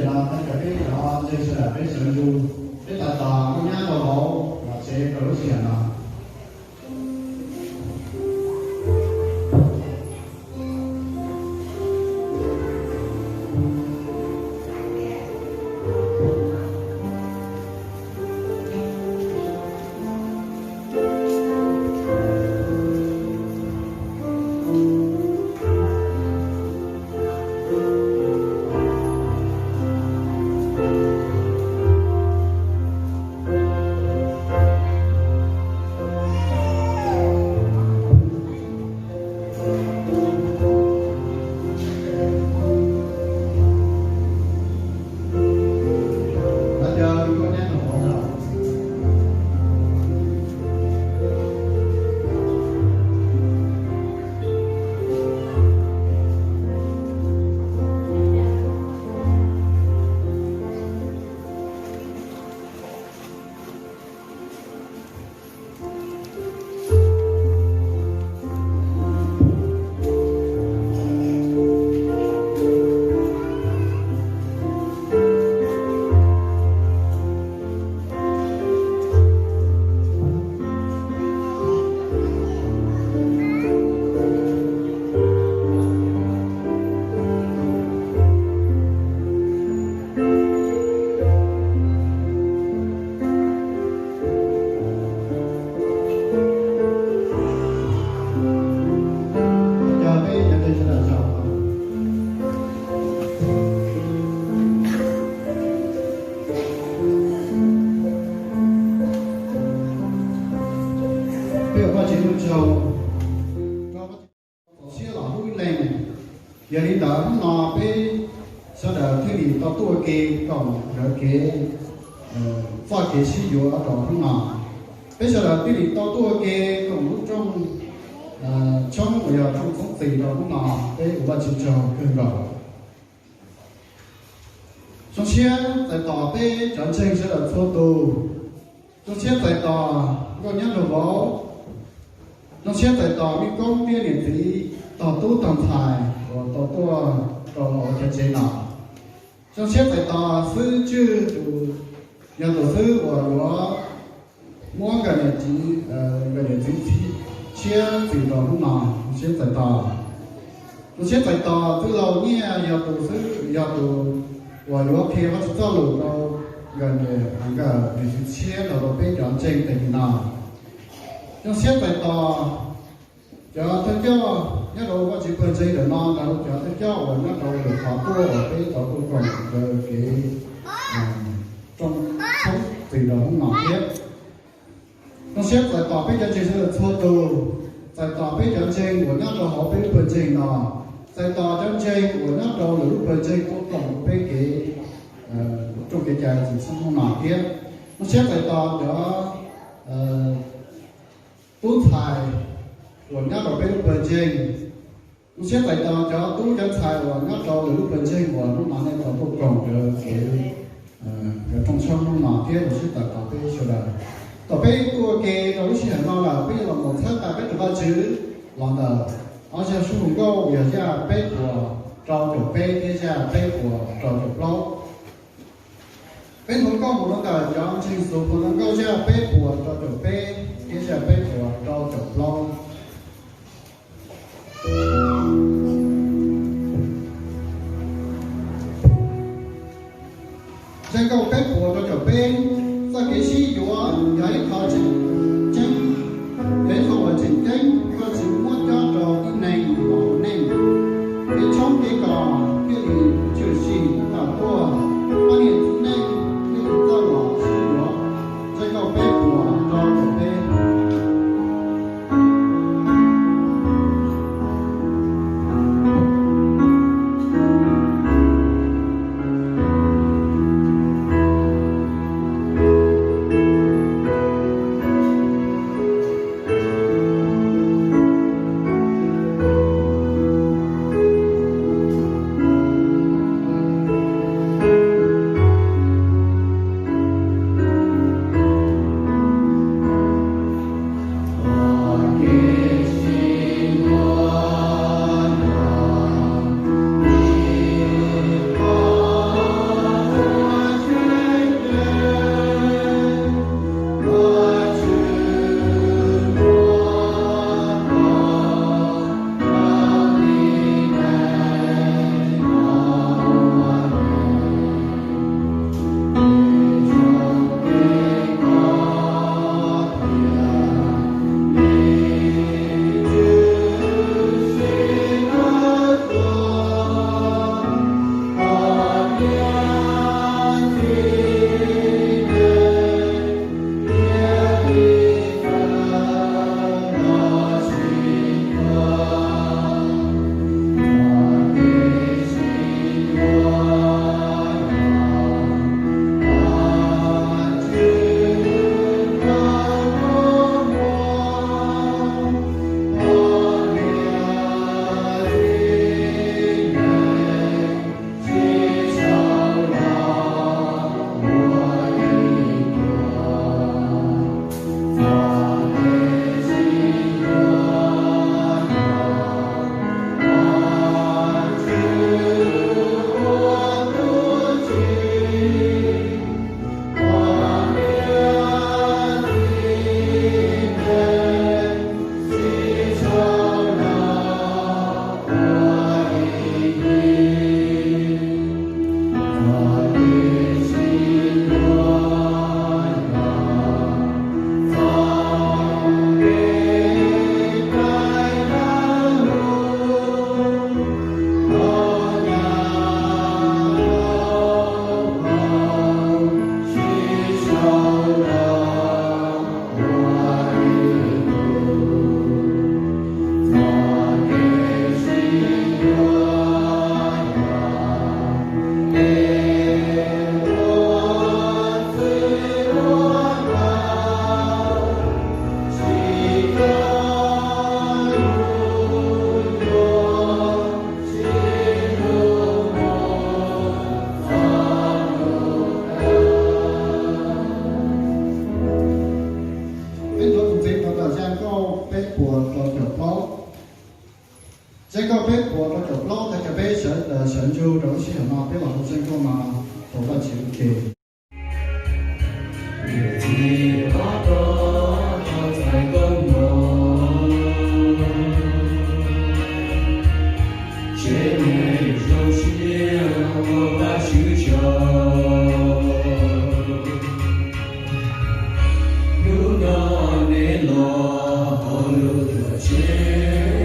Peb cov ntseeg sawv daws peb sawv ntsug, peb tais tos koj nyab rau hauv tsev rau lub sij hawm no. Peb ua Vajtswv ib tsoom, txaus siab los hlub ib leeg. Yog li ntawd hnub no peb sawv daws thiaj li tau tuaj ua ke koom nkawd kev, txoj kev sib yuav rau hnub no. Peb sawv daws thiaj li tau tuaj ua ke koom lub rooj tshoob uas yog rooj txhoov txim rau hnub no, peb ua Vajtswv tsaug kawg nkaus. Zoo siab txais tos peb cov ntseeg sawv daws txhua tus. Zoo siab txais tos nkauj nyab nraug vauv. Zoo siab txais tos me koob thiab niam txiv, tog tub tog ntxhais uas tau tuaj rau hauv chav tsev no. Zoo siab txais tos xib hwb Tswj Tus, yog tus xib hwb uas yuav muab nkawm niam txiv, nkawm niam txiv tshiab txim rau hnub no. Zoo siab txais tos. Zoo siab txais tos xib hwb Laus Nyiaj, yog tus xib hwb, yog tus uas yuav qhia Vajtswv txoj lus rau nkawm niam, nkawm niam txiv tshiab los rau peb cov ntseeg tag kis no. Zoo siab txais tos cov thawj coj nyob rau Vajtswv pawg ntseeg ntawm no, nrog rau cov thawj coj uas nyob rau lwm qhov tuaj uas peb tau tuaj koom nkawd kev rooj tshoob txim rau hnub no thiab. Zoo siab txais tos peb cov ntseeg sawv daws txhua tus, txais tos peb cov ntseeg uas nyob rau hauv peb lub pawg ntseeg no, txais tos cov ntseeg uas nyob rau lwm lub pawg ntseeg tuaj koom peb kev rooj kev cai txim txheej hnub no thiab. Zoo siab txais tos cov tub ntxhais uas nyob rau peb lub pawg ntseeg. Zoo siab txais tos cov tub cov ntxhais uas nyob rau lwm lub pawg ntseeg uas hnub no nej tau tuaj koom nkawd kev rooj tshoob hnub no thiab. Zoo siab txais tos peb sawv daws. Thaum peb tuaj ua ke rau lub sij hawm no lawm, peb yuav los mus txhawb nqa peb tus Vajtswv los ntawm ob zaj suab hu nkauj uas yog zaj peb puas rau caum peb thiab zaj peb puas rau caum plaub. Peb hu nkauj mus rau ntawm cov ntseeg Xus Phoo Ntoo Nkauj zaj peb puas rau caum peb thiab zaj peb puas rau caum plaub. Zaj nkauj peb puas rau caum peb. Txoj kev sib yuav yog ib qho tseem ceeb, yog ib qho uas tseem ceeb Vajtswv muab cob rau tib neeg los ua neej. Kev tshoob kev kos thiaj li tshwm sim tawm tuaj, poj niam txiv neej thiaj li txawj los sib yuav. Zaj nkauj peb puas rau caum peb. Peb puas rau caum plaub, thov caw peb sawv daws sawv ntsug rau lub sij hawm no peb los ua txuj koob mas rau Vajtswv ua ke. Hnub no neb los hauv lub tuam tsev,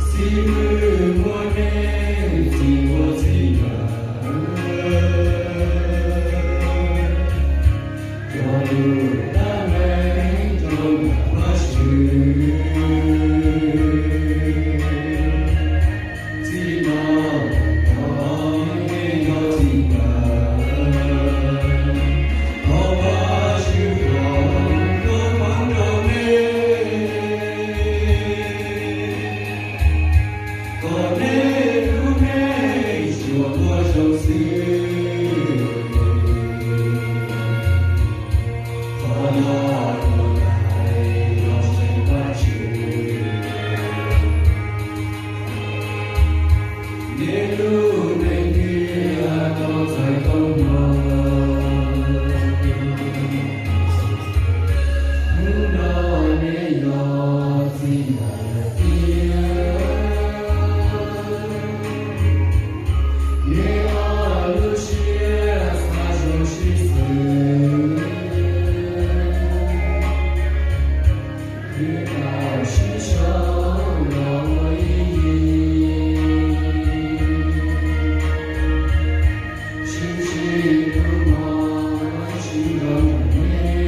xib hwb muab neb txhim ua txhim yam, cog lus dab neeg rau Vajtswv. Txij no tod neb yog txij nkawm, thov Vajtswv foom koob hmoov rau neb, kom neb hlub neb tsuas muaj zoo xwb. Thov Vajtswv los tseem Vajtswv, neb lub neej thiaj tau txais koob hmoov. Hnub no neb yog txij nkawm tiag, neb ob lub siab xav zoo sib xws, thiaj tau sib sau los ua ib yig. Sib txhim hlub mog, sib nrog neb.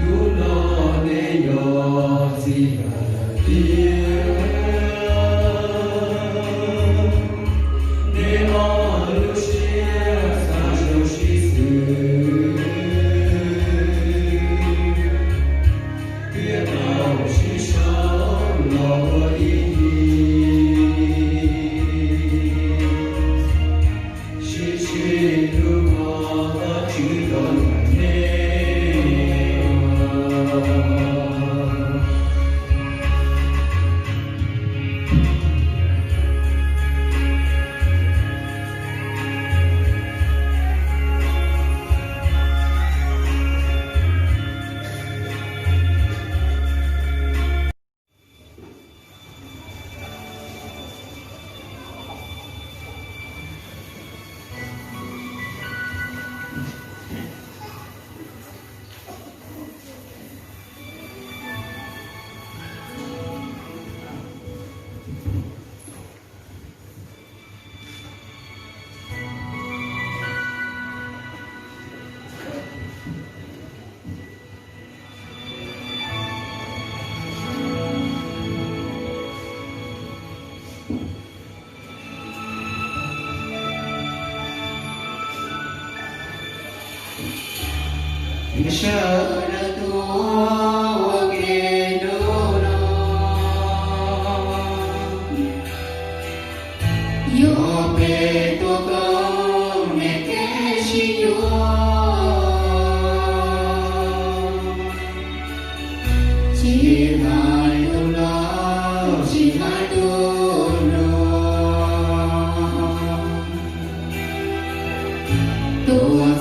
Hnub no neb yog txij nkawm tiag, neb ob lub siab xav zoo sib xws, thiaj tau sib sau los ua ib yig. Sib txhim hlub mog, Vajtswv nrog neb. Sawv daws tuav ua ke hnub no, yog peb tuav koob neb kev sib yuav. Tsis hais tus laus tsis hais tus hluas, tuav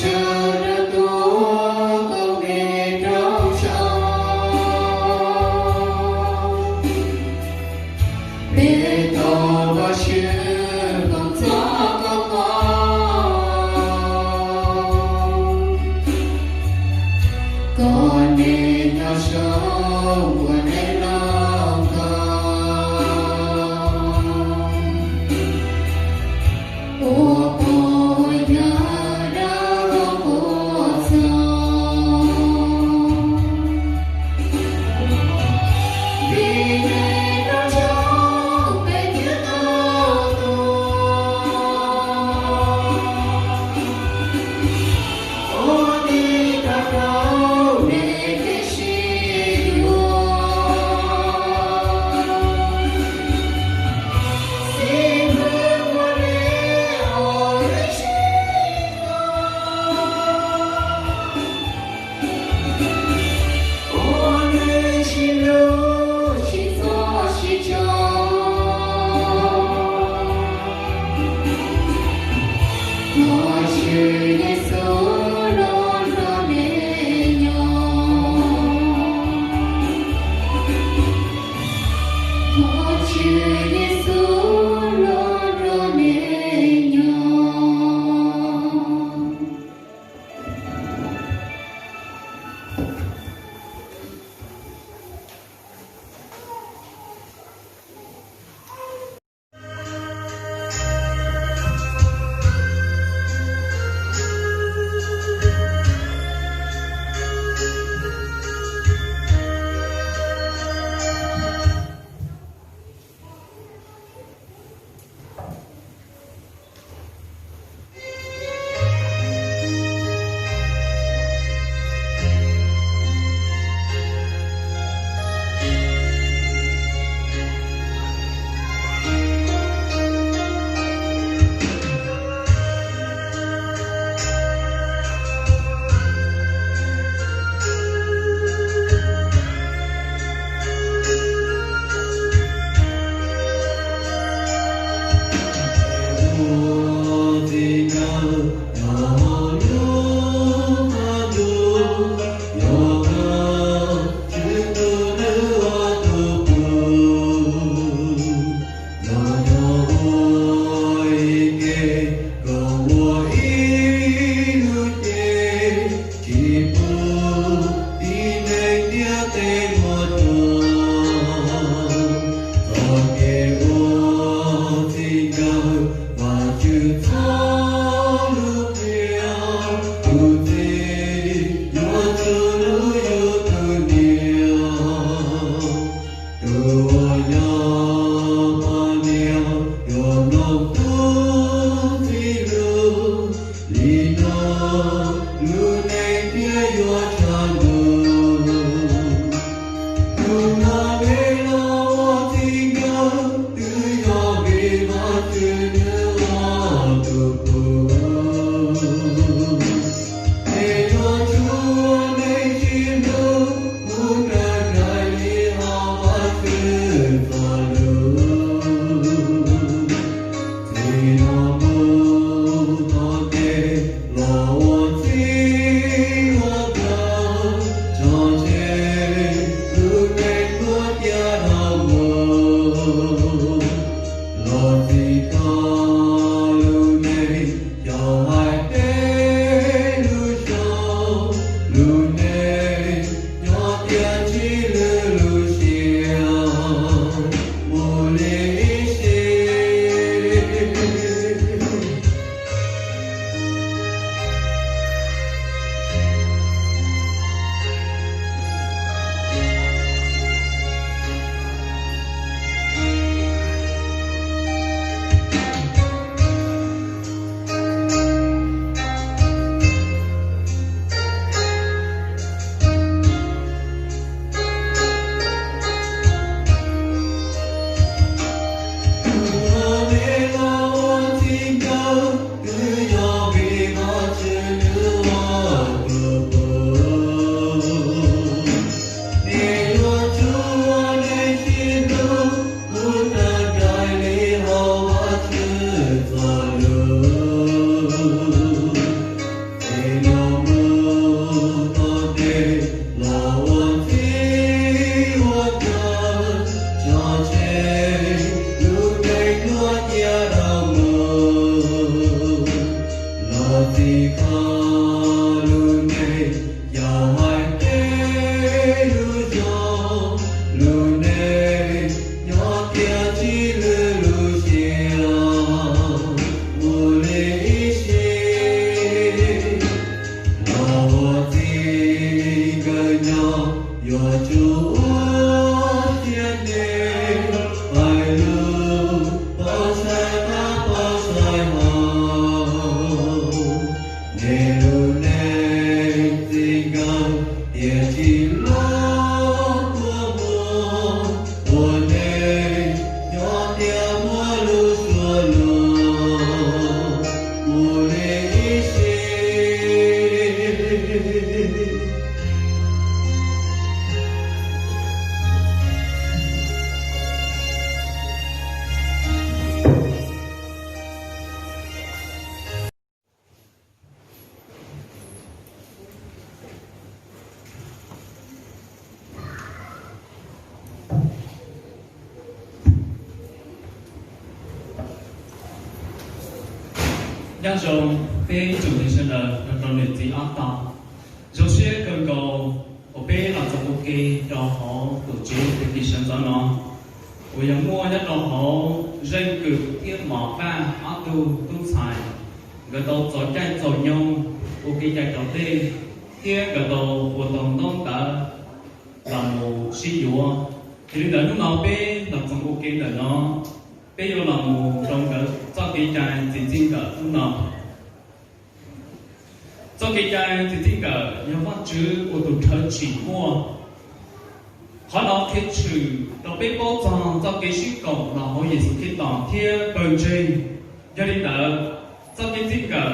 sawv daws tuav koom me rau saum. Peb tau Vajtswv foom txoj koob hmoov kom nej nyob saum ua nej lub nroog, ua pov ua ywg rau hauv qhov txhia. Vim nej nrog rau peb cwj tau tuag, ua tig rov rau nej kev sib yuav, xib hwb muab nej ua lub tsev ua nej sib hlub sib txhawb sib tso. Thov Tswv Yexus los nrog nej nyob. Thov Tswv Yexus los nrog nej nyob. Tsis pub tib neeg ntiab teb muag rua, txoj kev ua txij nkawm Vajtswv txoj lus qhia, tus txiv yuav tsum hlub yus tus niam. Tus uas yog poj niam yuav mloog tub txib lus, li no lub neej thiaj yuav tshav ntuj. Tus uas nej los ua txij nkawm twb yog vim Vajtswv nws ua tus pub. Nej yuav tsum ua neeg sib hlub, mus raws nraim li hauv Vajtswv txoj lus. Txij no mus txoj kev los ua txij ua nkawm, tso tseg lub neej tuab tiaj dhau mus, los txij tau lub neej xyaum hais peb lub zoo, lub neej nyob tiaj tsis lwj lub siab mus li ib sim. Lub neej yog hais peb lub zog, lub neej nyob tiag tsis lwj lub siab mus li ib sim. Los ua txij nkawm nyob yuav tsum ua siab ntev, hais lus pov saib qab pov saib hau. Nej lub neej txij nkawm tiam sis lub kua muag, ua neej nyob tiag muaj lub suab luag mus li ib sim. Nyob zoo peb tsoom neeg sawv daws nrog rau niam txiv ob tog. Zoo siab kawg nkaus uas peb los txog ua ke rau hauv tus Tswv tus kis sawv ntxov no, uas yog muaj nyob rau hauv Zeej Kwm thiab Mos Vaj ob tug tub ntxhais. Nkawd tau txaus caij txaus nyoog ua kev cai raus dej, thiab nkawd tau ua tau ntaub ntawv los mus sib yuav. Yog li ntawd hnub no peb los txog ua ke ntawm no, peb yuav los mus rau nkawd txoj kev cai txiv txij nkawm hnub no. Txoj kev cai txiv txij nkawm yog Vajtswv ua tus rhawv tsim muaj. Qhov no qhia tshwm rau peb paub txog txoj kev sib koom los hauv Yexus Khetos thiab pawg ntseeg. Yog li ntawd, txoj kev txij nkawm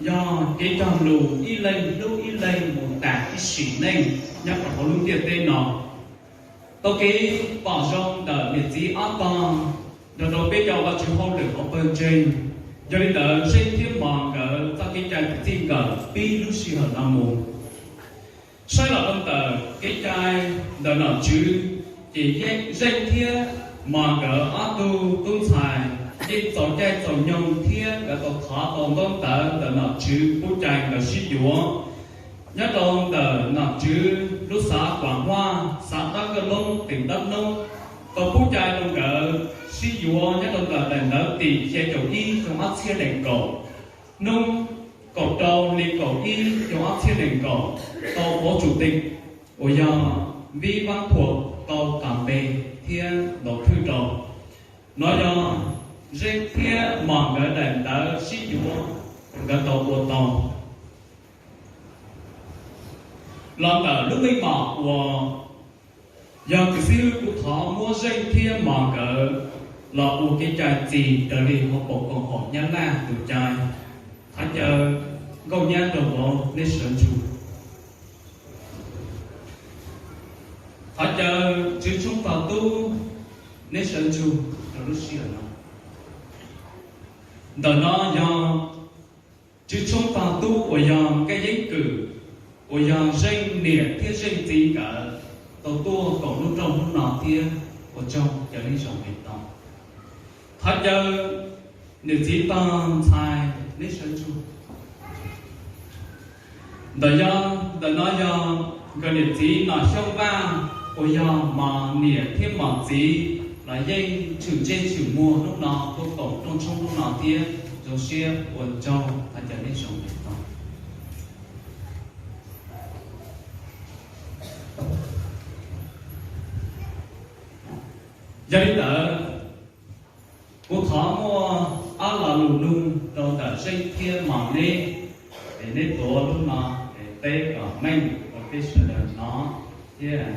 yog kev cog lus ib leeg hlub ib leeg mus tas ib sim neej nyob rau hauv lub ntiaj teb no. Tau kev pom zoo ntawm niam txiv ob tog nrog rau peb cov Vajtswv hauj lwm hauv pawg ntseeg. Yog li ntawd Zeej thiab Mos nkawd txoj kev cai txiv txij nkawm pib lub sij hawm no mus. Saib los rau ntawm kev cai ntawm nom tswv, ces Zeej thiab Mos nkawd ob tug tub ntxhais yeej txaus caij txaus nyoog thiab nkawd tau thov tau ntaub ntawv ntawm nom tswv pub cai nkawd sib yuav. Nyob rau ntawm nom tswv lub xav Kuam Huaj, xav Dab Kaj Loob, teem Dab Noob, tau pub cai rau nkawd sib yuav nyob rau ntawm daim ntawv tim xya caum ib xyoo ob txhiab nees nkaum, hnub kaum rau hli kaum ib xyoo ob txhiab nees nkaum, tau phó chủ tịch uas yog Vib Vab Phuam tau tas npe thiab ntaus thwj rau. No yog Zeej thiab Mos nkawd daim ntawv sib yuav nkawd tau ua tau. Los ntawm lub meej mom uas yog kws xib hwb kuv thov muab Zeej thiab Mos nkawd los ua kev cai txi raws li hauv paus koom haum Nyab Laj tus cai. Thov caw Nkauj Nyab rau vauv neb sawv ntsug. Thov caw Tswv Tshoob Tog Tub neb sawv ntsug rau lub sij hawm no. Ntawm no yog Tswv Tshoob Tog Tub uas yog Nkaj Yeeb Kwm, uas yog Zeej niam thiab Zeej txiv nkawd tau tuaj koom lub rooj hnub no thiab ua tsaug cov neeg zoo pem toj. Thov caw niam txiv tog ntxhais neb sawv ntsug. Ntawm yog, ntawm no yog nkawd niam txiv Nom Xyooj Vaj uas yog Mos niam thiab Mos txiv los yeej tshwm ntsej tshwm muag hnub no tuaj koom rooj tshoob hnub no thiab zoo siab ua tsaug thov caw neb zoo pem toj. Yog li ntawd, kuv thov muaj ob lo lus nug rau ntawm Zeej thiab Mos neb, es neb tuav lub no es teb kom meej rau peb sawv daws hnov thiab.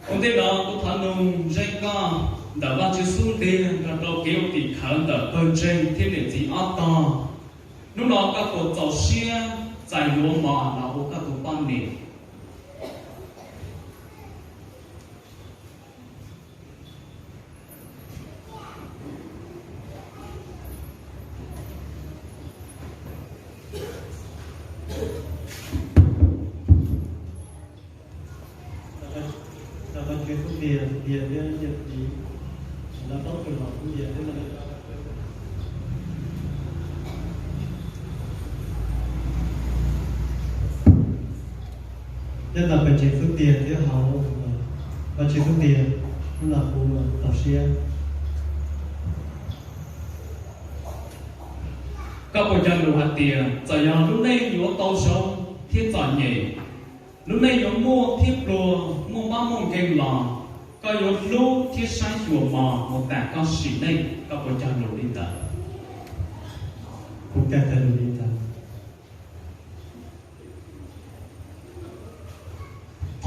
Ua ntej no kuv thov nug Zeej koj ntawm Vajtswv xub ntiag nrog rau kev ua tim khawv ntawm pawg ntseeg thiab niam txiv ob tog. Hnub no koj puas txaus siab txais yuav Mos los ua koj tus poj niam? Nyob ntawm pawg ntseeg xub ntiag thiab hauv Vajtswv xub ntiag, hnub no kuv txaus siab. Koj puas cog lus hais tias txawm yog lub neej yuav tau zoo thiab txom nyem, lub neej yuav muaj thiab pluag, muaj mab muaj nkeeg los, koj yuav hlub thiab saib xyuas mos mus tas koj sim neej? Koj puas cog lus li ntawd? Kuv cog lus li ntawd.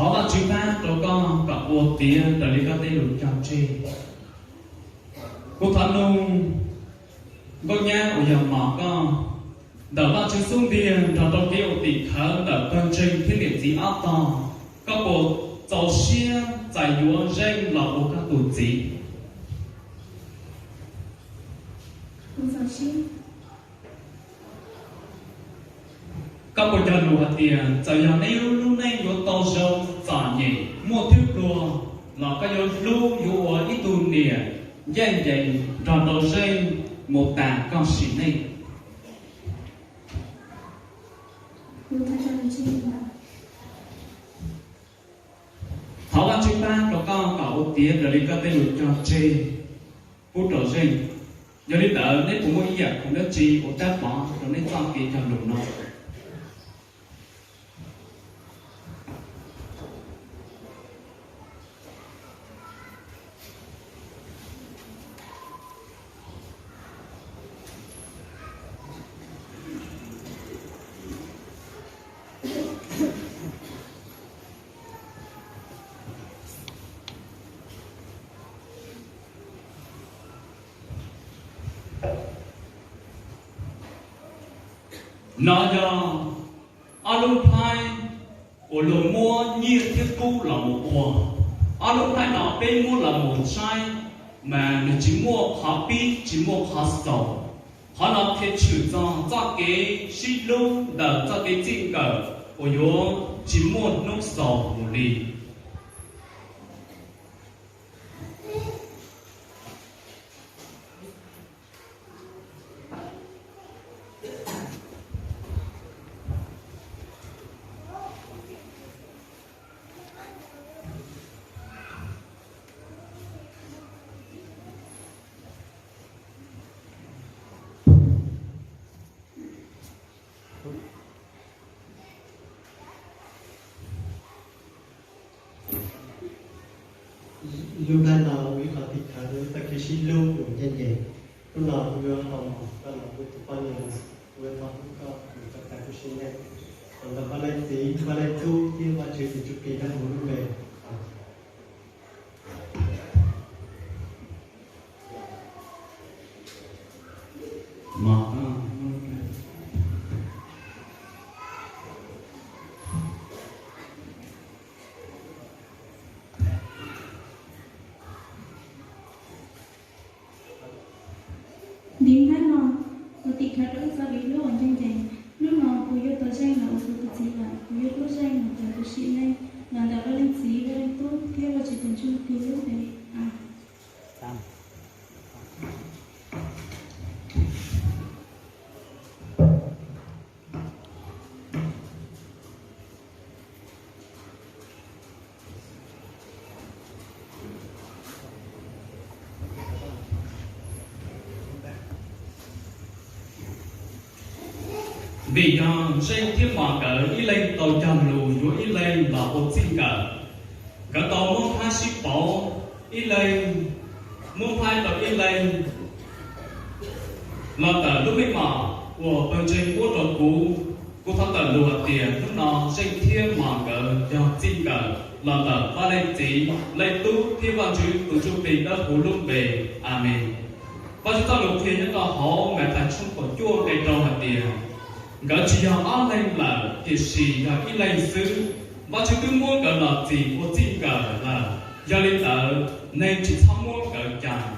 Thov Vajtswv pab rau koj kom ua tiav raws li koj tej lus cog tseg. Kuv thov nug Nkauj Nyab uas yog mos koj, ntawm Vajtswv xub ntiag nrog rau kev ua tim khawv ntawm pawg ntseeg thiab niam txiv ob tog, koj puas txaus siab txais yuav Zeej los ua koj tus txiv? Koj puas cog lus hais tias txawm yog neb lub neej yuav tau zoo txom nyem muaj thiab pluag los koj yuav hlub yuav ua ib tug niam ncaj ncees nrog rau Zeej mus tas koj sim neej? Thov Vajtswv pab rau koj kom ua tiav raws li koj tej lus cog tseg pub rau Zeej. Yog li ntawd neb puas muaj ib yam khoom dab tsi ua tab pov rau neb txoj kev cog lus no? No yog ob lub nplhaib uas luag muab nyiaj thiab kub los mus ua. Ob lub nplhaib no peb muab los mus saib mas nws tsis muaj qhov pib tsis muaj qhov xaus. Qhov no qhia tshwm txog txoj kev sib hlub ntawm txoj kev txij nkawm uas yuav tsis muaj hnub xaus mus li. Lub nplhaib no ua ib qho tim khawv rau txoj kev sib hlub uas ncaj ncees. Hnub no kuv yuav hau mos koj los ua tus poj niam, kuv yuav thov hlub koj mus rau tas kuv sim neej. Los ntawm Vaj Leej Txiv, Vaj Leej Tub thiab Vajtswv tus Ntsuj Plig dawb huv lub npe. Ntiv nab no ua tim khawv rau wb txoj kev hlub uas ncaj ncees. Hnub no kuv yuav tau Zeej los ua kuv tus txiv lawm, kuv yuav hlub Zeej mus tas kuv sim neej. Los ntawm Vaj Leej Txiv, Vaj Leej Tub thiab Vajtswv tus Ntsuj Plig lub npe. Vim yog Zeej thiab Mos nkawd ib leeg tau cog lus yuav ib leeg los ua txij nkawm, nkawd tau muab nplhaib sib pauv, ib leeg muab nplhaib rau ib leeg. Los ntawm lub meej mom uas pawg ntseeg muab rau kuv, kuv thov tawm lus hais tias hnub no Zeej thiab Mos nkawd yog txij nkawm los ntawm Vaj Leej Txiv, Leej Tub thiab Vajtswv tus Ntsuj Plig dawb huv lub npe. Amees. Vajtswv txoj lus qhia nyob rau hauv Mathais tshooj kaum cuaj nqe rau hais tias, nkawd tsis yog ob leeg lawm tiam sis yog ib leeg xwb. Vajtswv twb muab nkawd los txis ua txij nkawm lawm, yog li ntawd neeg tsis txhob muab nkawd cais.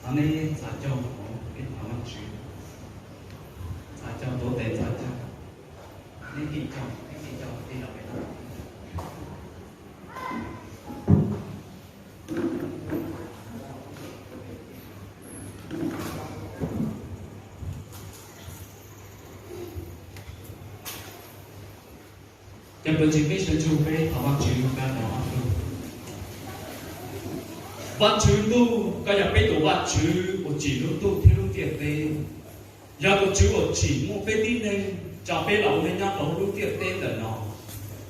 Thov nej txhos caug hauv kev thov Vajtswv, txhos caug tuav tes txhos caug, nej tig caug, nej tig caug tig los pem no. Ces peb ntseeg peb sawv ntsug peb thov Vajtswv kab los ob tug. Vajtswv ntuj, koj yog peb tus Vajtswv uas tsim lub ntuj thiab lub ntiaj teb. Yog tus Tswv uas tsim muaj peb tib neeg tso peb los ua neej nyob rau hauv lub ntiaj teb ntawm no.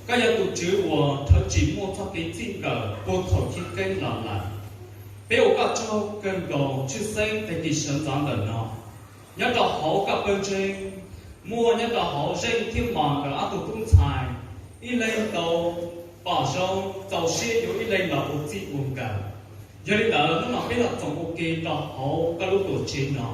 Koj yog tus Tswv uas rhawv tsim muaj txoj kev txij nkawm puag thaum chiv keeb los lawm. Peb ua koj tsaug kawg nkaus tshwj xeeb tag kis sawv ntxov ntawm no. Nyob rau hauv koj pawg ntseeg, muaj nyob rau hauv Zeej thiab Mos nkawd ob tug tub ntxhais, ib leeg tau pom zoo txaus siab yuav ib leeg los ua txij ua nkawm. Yog li ntawd hnub no peb los txoos ua ke rau hauv koj lub tuam tsev no,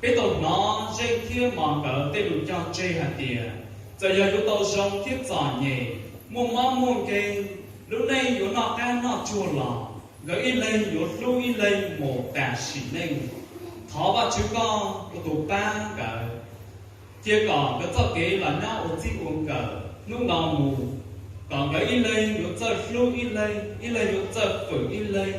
peb tau hnov Zeej thiab Mos nkawd tej lus cog tseg hais tias, txawm yog yuav tau zoo thiab txom nyem, muaj mob muaj nkeeg, lub neej yuav noj qab noj tsuag los nkawd ib leeg yuav hlub ib leeg mus tas sim neej. Thov Vajtswv koj ua tus pab nkawd, cia kom nkawd txoj kev los nyob ua txij ua nkawm hnub no mus, kom nkawd ib leeg yuav txawj hlub ib leeg, ib leeg yuav txawj fwm ib leeg,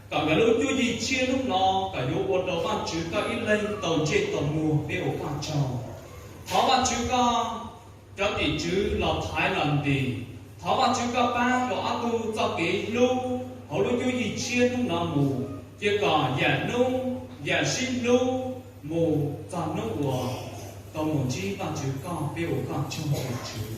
kom nkawd lub cuab yig tshiab hnub no kom yuav ua rau Vajtswv koj ib leeg tau ntsej tau muag. Peb ua koj tsaug. Thov Vajtswv koj cov tim tswv los thaiv los ntis. Thov Vajtswv koj pab rau ob tug txoj kev hlub hauv lub cuab yig tshiab hnub no mus, cia kom yam hnub yam sib hlub mus txog hnub uas tau mus ntsib Vajtswv koj. Peb ua koj tsaug tus Tswv.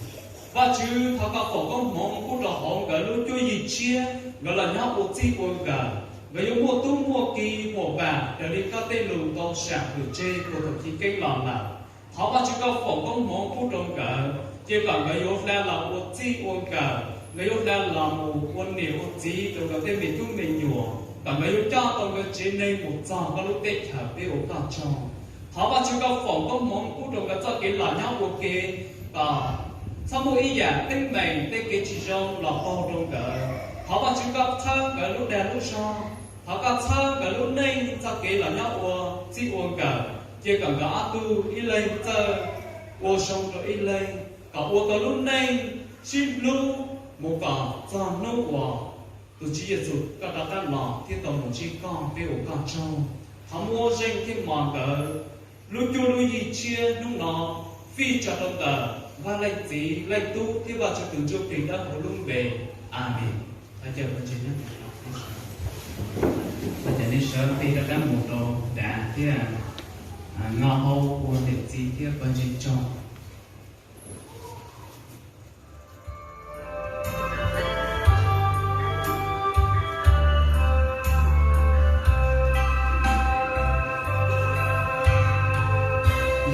Vajtswv, thov koj foom koob hmoov pub rau hauv nkawd lub cuab yig tshiab, nkawd los nyob ua txij ua nkawm, nkawd yuav muaj tub muaj ki muam vam raws li koj tej lus tau sam hwm tseg puag thaum chiv keeb los lawm. Thov Vajtswv koj foom koob hmoov pub rau nkawd, cia kom nkawd yuav hla los ua txij ua nkawm, nkawd yuav hla los mus ua niam ua txiv rau nkawd tej me tub me nyuam, kom nkawd yuav coj tau nkawd tsev neeg mus txog koj lub teb chaws. Peb ua koj tsaug. Thov Vajtswv koj foom koob hmoov pub rau nkawd txoj kev los nyob ua ke, kom txhob muaj ib yam teeb meem tej kev tsis zoo los paug rau nkawd. Thov Vajtswv koj txhawb nkawd lub dag lub zog, thov koj txhawb nkawd lub neej txoj kev los nyob ua txij ua nkawm, cia kom nkawd ob tug ib leeg txawj ua zoo rau ib leeg, kom ua tau lub neej sib hlub mus kom txog hnub uas tus Tswv Yexus koj rov qab los thiab tau mus ntsib koj. Peb ua koj tsaug. Thov muab Zeej thiab Mos nkawd lub cuab lub yig tshiab hnub no fij tso rau ntawm Vaj Leej Txiv, Leej Tub thiab Vajtswv tus Ntsuj Plig Dawb Huv lub npe. Amees. Thov caw pawg ntseeg nyob, thov caw nej sawv tig rov qab mus rau dav thiab noj haus ua niam txiv thiab pawg ntseeg tsaug.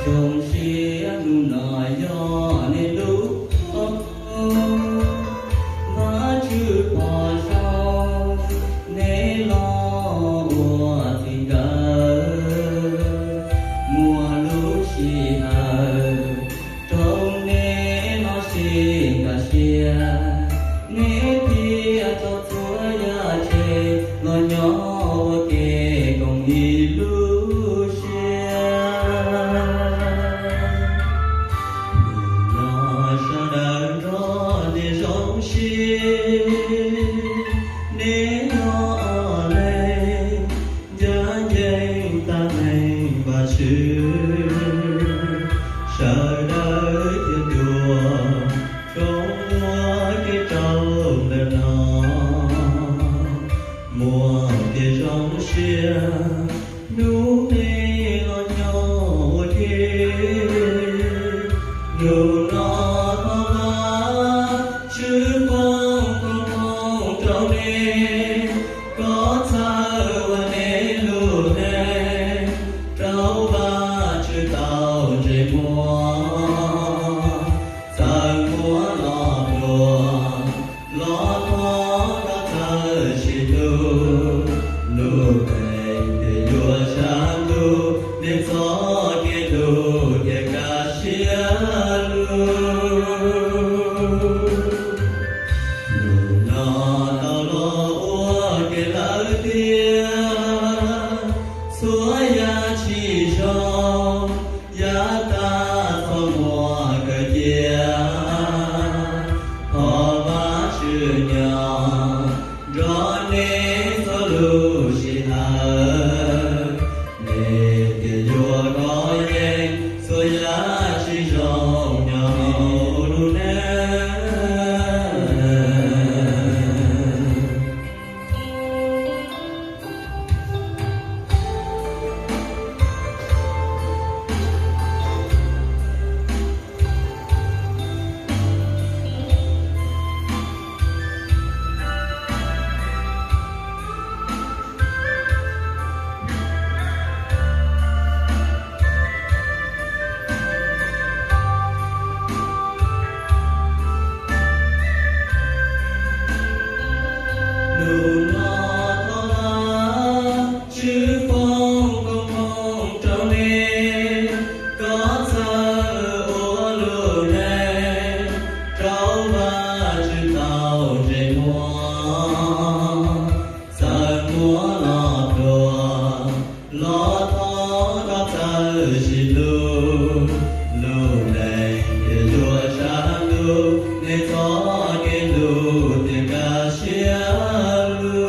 Zoo siab hnub no yog nej lub koom, Vajtswv pom zoo, nej los ua txij nkawm, muaj lub sij hawm rau nej los sib nkag siab, nej thiaj tso txhua yam tseg los nyob ua ke koom ib lub siab. Hnub no sawv daws nrog nej zoo siab, nej yog ob leeg ncaj ncees tag meej Vajtswv, sawv daws thiaj tuaj koom ua ke rau ntawm no. Muaj kev zoo siab hnub nej los nyob ua ke. Hnub no thov Vajtswv foom koob hmoov rau nej, kom txhawb ua nej lub neej rau Vajtswv Thov koj txawj sib hlub, lub neej thiaj yuav sab ntuj, nej txoj kev hlub thiaj kaj siab lug.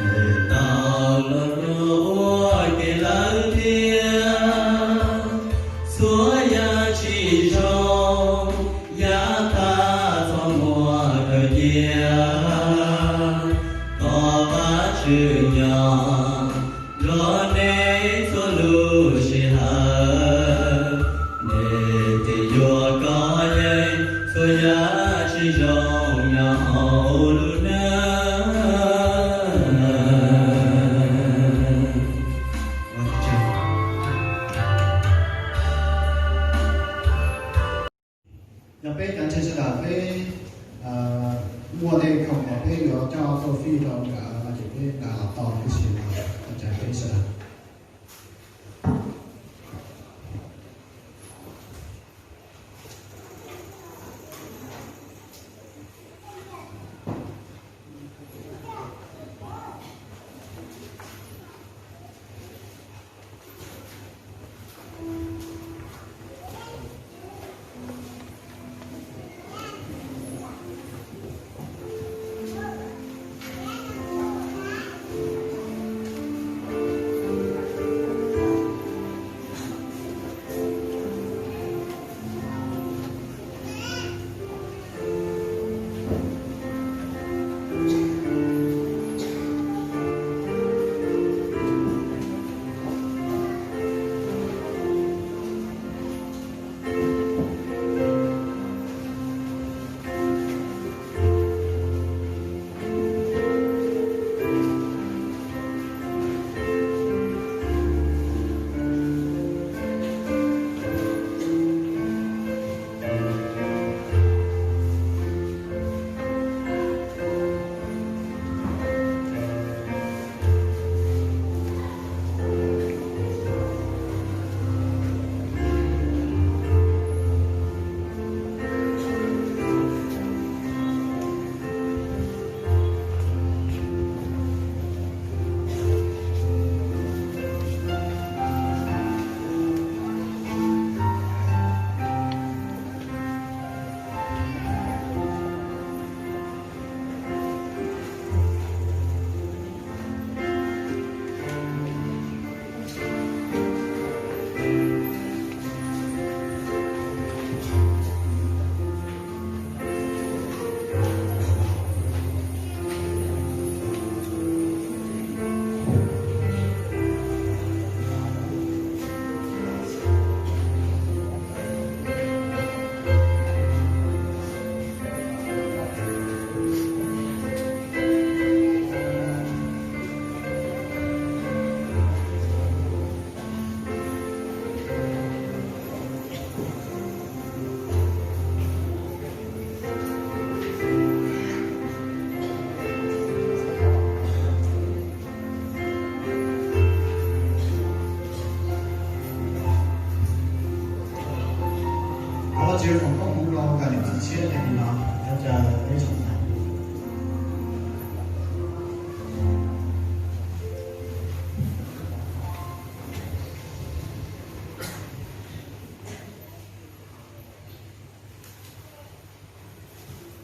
Nej tau los nyob ua ke lawm thiab, txhua yam tsis zoo, yav tag txhob muab khaws cia. Thov Vajtswv nyob nrog nej txhua lub sij hawm, nej thiaj yuav kov yeej txhua yam tsis zoo nyob hauv lub neej. Yog peb cov ntseeg sawv daws peb muaj tej khoom uas peb yuav coj tuaj fij rau nkawd no ces peb nqa los tau tib si, ua tsaug peb sawv daws. Thov Vajtswv foom koob hmoov rau nkawm niam txiv tshiab tag kis no, cov caw peb tsoom ntxhais.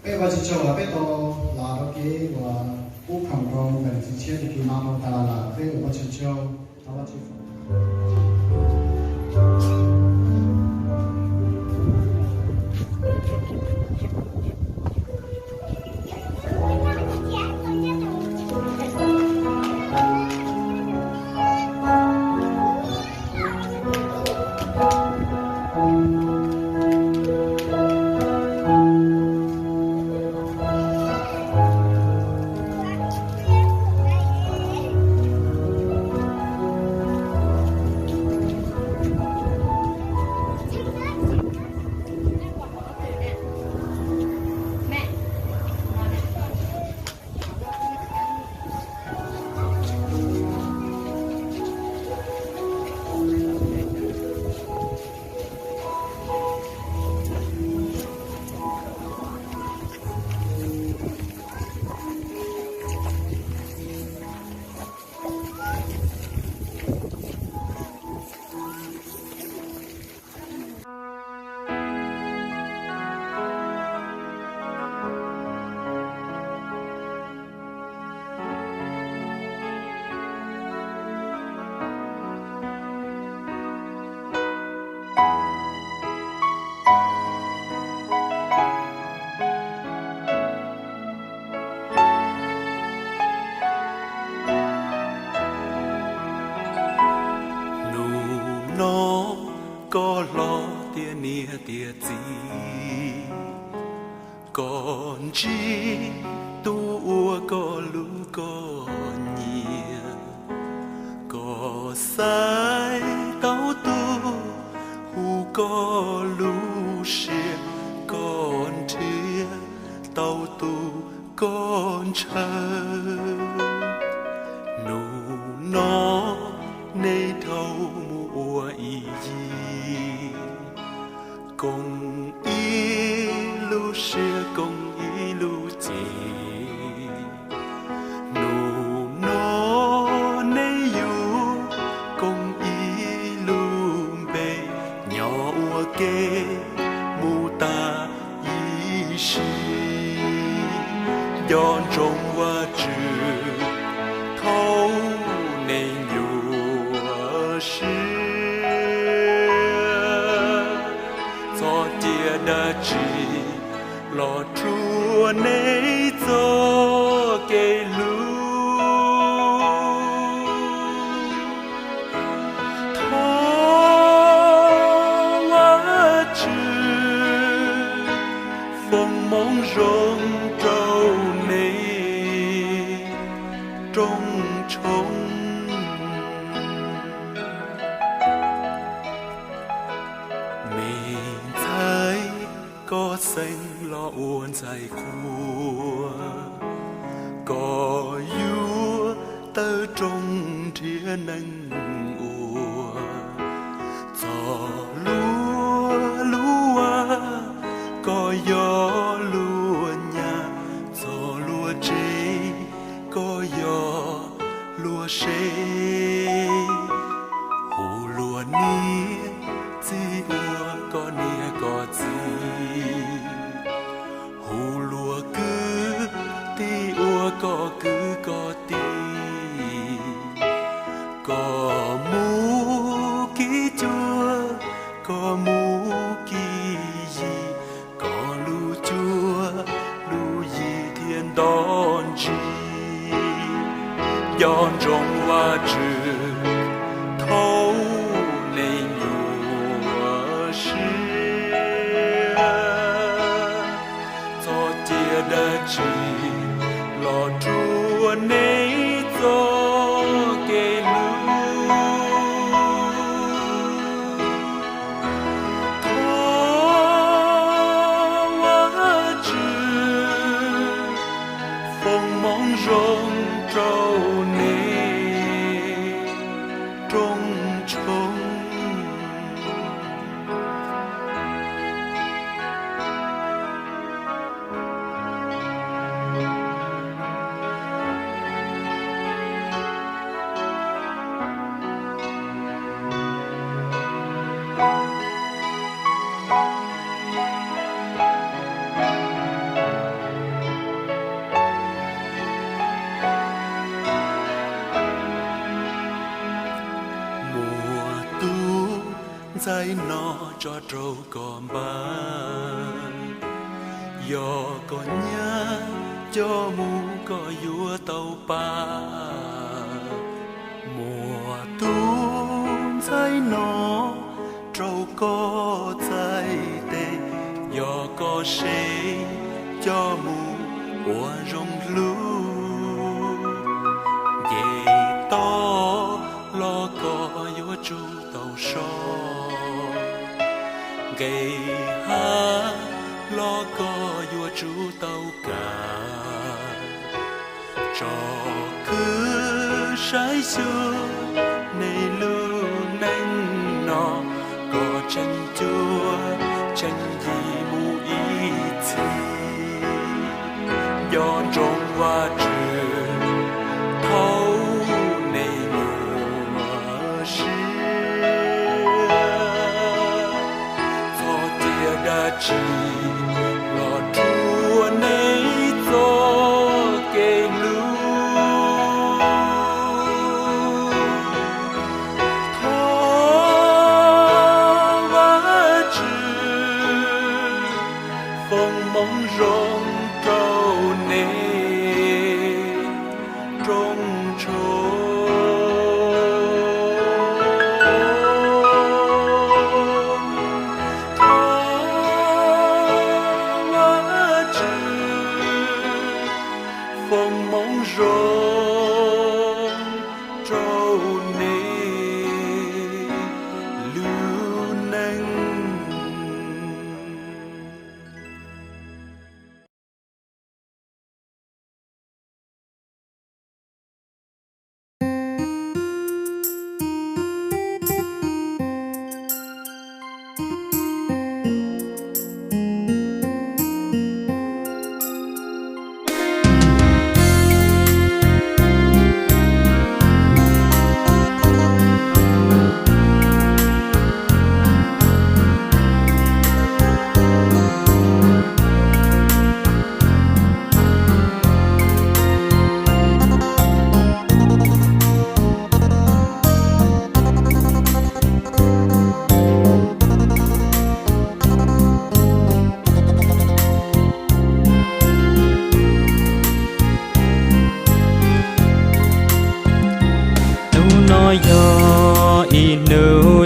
Peb ua tsaug uas peb tau los rau kev uas pub khoom rau nkawm niam txiv tshiab tag kis no rau tas los lawm, peb ua tsaug, thov Vajtswv foom. Koj hlob tiav niam tiav txiv, koj ntsib tus uas koj hlub koj nyiam, koj xaiv tau tus hu koj lub siab, koj nrhiav tau tus koj ntshaw. Hnub no nej dhau mus ua ib yig, koom ib lub siab koom ib lub cev. Hnub no nej yuav koom ib lub npe, nyob ua ke mus tas ib sim. Nco ntsoov Vajtswv thaum nej nyuaj siab, txhob cia dab tsi los rhuav nej txoj kev hlub. Thov Vajtswv foom hmoov zoo rau nej rooj tshoob. Me ntxhais, koj xeeb los ua ntxhais qhua, koj yuav tawm rooj nrhiav neeg ua. Txog luag lub vaj, koj yog luag nyab, txog luag tsev, koj yog luag sev. Hu luag niam txiv ua koj niam koj txiv, hu luag kwv tij ua koj kwv koj tij. Koj mus kev cuab, koj mus kev yig, koj lub cuab lub yig thiaj nto ntsis. Nco ntsoov Vajtswv thaum nej nyuaj siab, txhob cia dab tsi los rhuav nej txoj kev hlub. Thov Vajtswv foom hmoov zoo rau nej rooj tshoob. Muaj tus ntxhais no tso rau koj npaj, yog koj nyab coj mus koj yuav tau pab. Muaj tus ntxhais no rau koj txhais tes, yog koj sev coj mus ua zoo hlub. Nce toj los koj yuav tsum tau so, nqes hav los koj yuav tsum tau kam. Tsom kwm saib xyuas nej lub neej no, koj tseem cuab tseem yig mus ib txhis. Nco ntsoov Vajtswv thaum nej nyuaj siab, txhob cia dab tsi los rhuav nej txoj kev hlub. Thov Vajtswv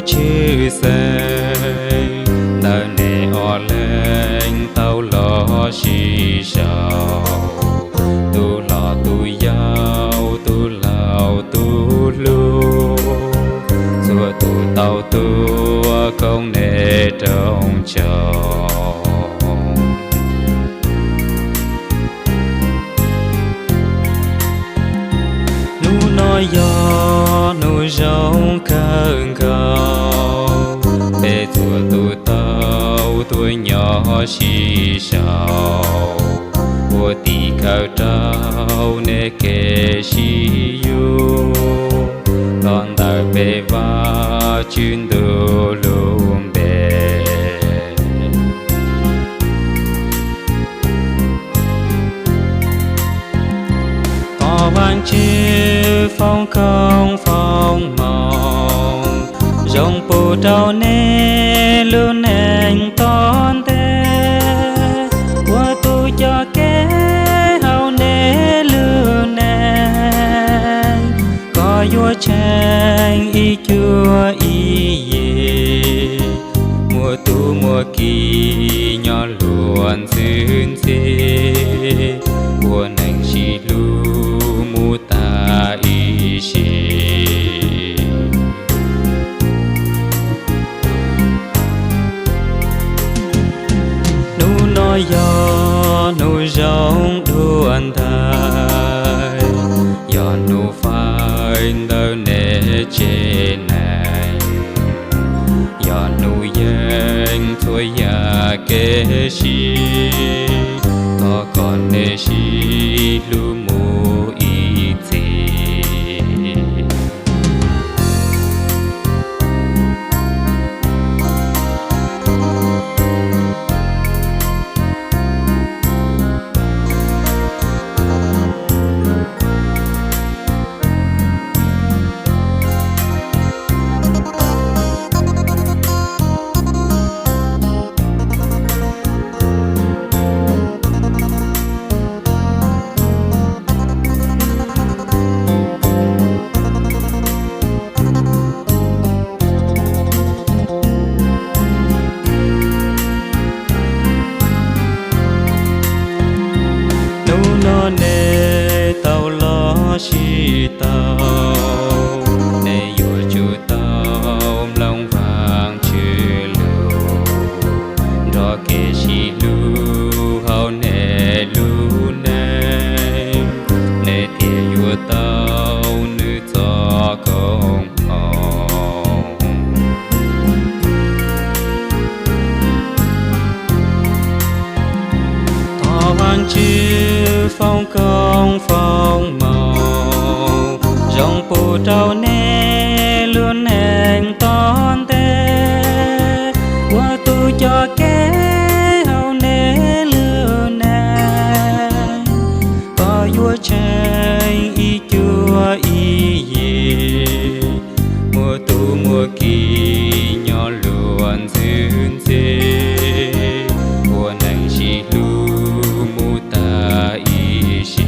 tshwj xeeb ntawm nej ob leeg tau los sib sau, tus hlob tus yau, tus laus tus hluas, txhua tus tau tuaj koom nej rooj tshoob. Hnub no yog hnub zoo kawg nkaus, peb txhua tus tau tuaj nyob sib sau, ua tim khawv rau nej kev sib yuav, los ntawm peb Vajtswv ntuj lub npe. Thov Vajtswv foom koob foom hmoov zoo pub rau nej lub neej tom ntej, ua tus coj kev hauv nej lub neej, kom yuav tsheej ib cuab ib yig, muaj tub muaj ki nyob luag ntxwb ntxhi, ua neej sib hlub mus tas ib sim. Hnub no yog hnub zoo dua ntais, yog hnub fais ntawm nej tsev neeg, yog hnub yeej txhua yam kev sib, thov kom nej sib hlub mus ib txhis. Hnub no nej tau los sib tau, nej yuav tsum tau mloog Vajtswv lus, nrog kev sib hlub hauv nej lub neej, nej thiaj yuav tau nws txoj koob hmoov. Thov Vajtswv foom koob foom hmoov zoo pub rau nej lub neej tom ntej, ua tus coj kev hauv nej lub neej, kom yuav tsheej ib cuab ib yig, muaj tub muaj ki nyob luag ntxwb ntxhi, ua neej sib hlub mus tas ib sim.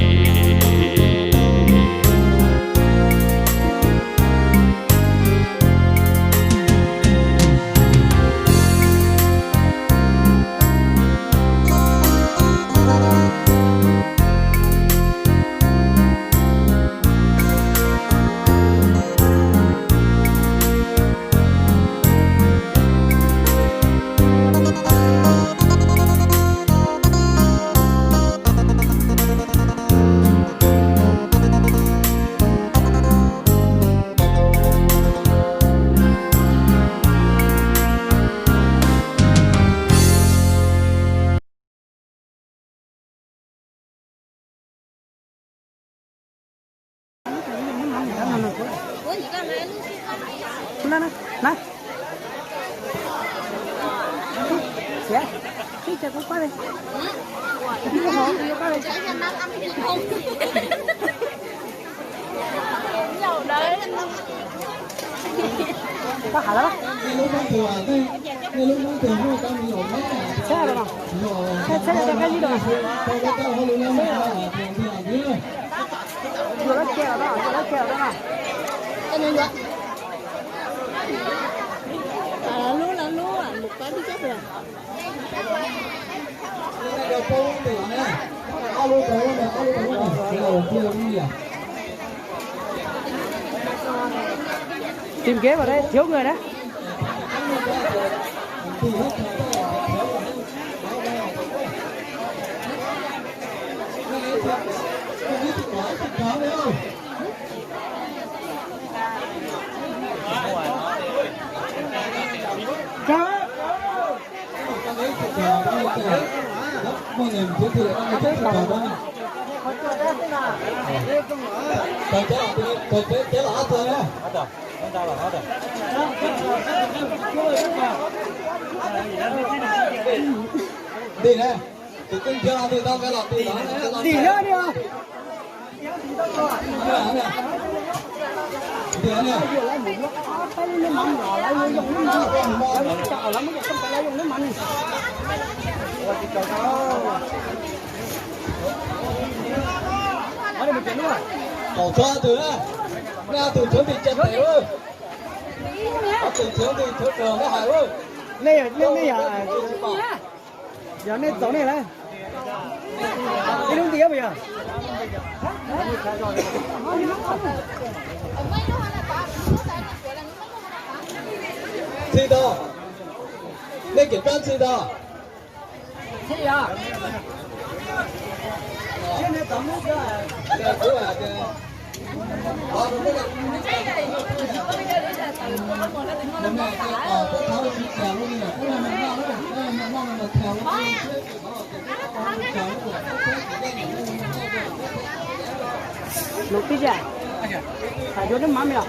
Tìm kiếm ở đây thiếu người đấy. Tim ne, tus twg nrhiav los tim no, tim no. Kaum tsib tus na, nej tus thov tim cov pem, tus thov tim thov pem no hais. Nej yog, nej yog, yog nej txaus nej lawm. Ib lub ntiav puas yog? Txhij tau. Nej kiểm tra txhij tau. Lus pib tiag, yuav neb mam me os.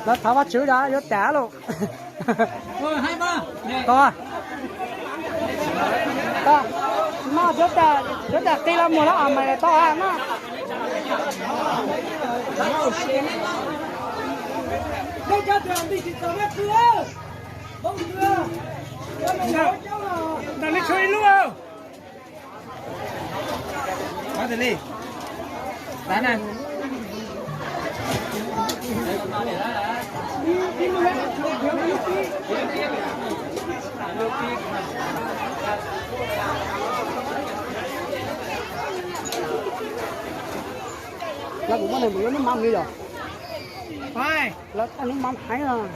Lawv thov Vajtswv da yuav tas lawm. Tau, tau, no yuav tas, yuav tas qi los mus lawm mas tau no. Ntawm nej tshuav ib lub. Lawv kuv muaj neeg mus yuav nub mab li yog. Lawv thaij nub mab heev os.